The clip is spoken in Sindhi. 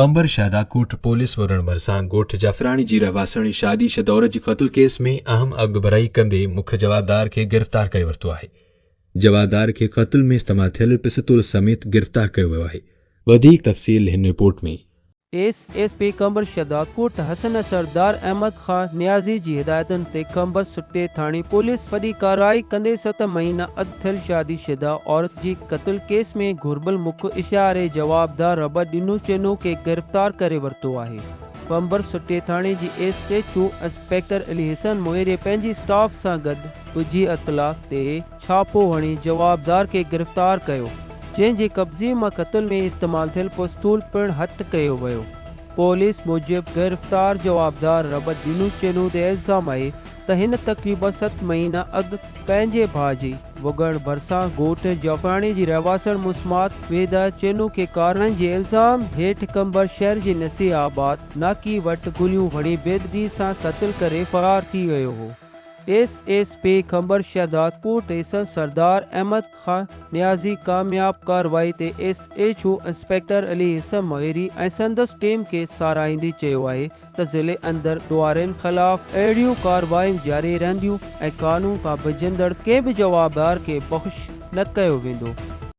قمبر شهدادڪوٽ پوليس ورڻ ڀرسان ڳوٺ جعفراڻي جي رهواسڻ شادي شده عورت جي قتل ڪيس ۾ اهم اڳڀرائي ڪندي مک جوابدار کي گرفتار ڪري ورتو آهي. جوابدار کي قتل ۾ استعمال ٿيل پستول سميت گرفتار ڪيو ويو آهي. وڌيڪ تفصيل هن report ۾. S S P Qambar Shahdadkot Hassan Sardar Ahmed Khan Niazi جي هدايتن تي قمبر سٽي ٿاڻي پوليس وڏي ڪارروائي ڪندي ست مهينا اڳ ٿيل شادي شده عورت جي قتل ڪيس ۾ گهربل مک اشاري جوابدار ربر ڏنو چنو کي گرفتار ڪري ورتو آهي. قمبر سٽي ٿاڻي جي S H O inspector Ali Hassan Mohri پنهنجي اسٽاف سان گڏ ڳجهي اطلاع تي ڇاپو هڻي جوابدار کي گرفتار ڪيو، جنهن جي قبضي مان قتل ۾ استعمال ٿيل پستول پڻ هٿ ڪيو ويو. پوليس موجب گرفتار جوابدار ربط ڏنو چنو تي الزام آهي ته هن تقريبا ست مهينا اڳ پنهنجي ڀاء جي وڳڻ ڀرسان ڳوٺ جعفراڻي جي رهواسڻ مسمات ويده چنو کي ڪارنهن جي الزام هيٺ قمبر شهر جي نصير آباد ناڪي وٽ گوليون هڻي بيدردي سان قتل ڪري فرار ٿي ويو هو. S S P Qambar Shahdadkot station Sardar Ahmed Khan Niazi ڪامياب ڪارروائي تي S H O inspector Ali Hassan Mohri ۽ سندس ٽيم کي ساراهيندي چيو آهي ته ضلعي اندر ڏوهارين خلاف اهڙيون ڪارروايون جاري رهنديون ۽ قانون کان ڀڄندڙ ڪنهن به جوابدار کي بخش نه ڪيو ويندو.